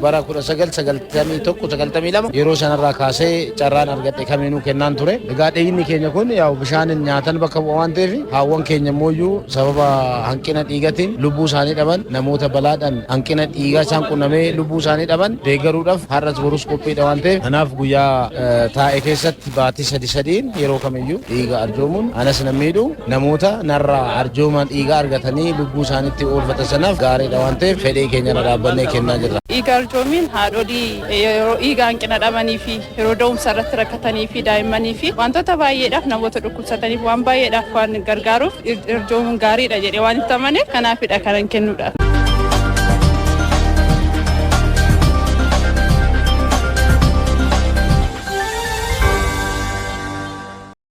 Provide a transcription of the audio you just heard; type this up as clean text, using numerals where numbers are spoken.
Bara 1991 92 yeroo sanarraa kaasee carraan argadhe kamiinuu kennaan ture. Egaa dhiigni keenya kun yaa'u bishaanin nyaatan bakka bu'a waan ta'eef, haawwan keenya immoo sababa hanqina dhiigatiin lubbuu isaanii dhaban, namoota balaadhaan hanqina dhiigaa isaan qunnamee lubbuu isaanii dhaban deeggaruudhaaf har'as borus qophiidha waan ta'eef, kanaaf guyyaa taa'e keessatti baatii sadi sadiin yeroo kamiyyuu dhiiga arjoomuun anas nan miidhu, namoota narraa arjooma dhiigaa argatanii lubbuu isaaniitti oolfatan sanaaf gaariidha waan ta'eef, fedhii keenyarra dhaabbannee kennaa jirra. Dhiiga arjoomiin haadholii yeroo dhiiga hanqina dhabanii fi yeroo da'umsa irratti rakkatanii fi daa'immanii fi wantoota baay'eedhaaf, namoota dhukkubsataniif, waan baay'eedhaaf waan gargaaruuf, arjoomuun gaariidha jedhee waan itti amaneef, kanaafidha kanan kennuudha.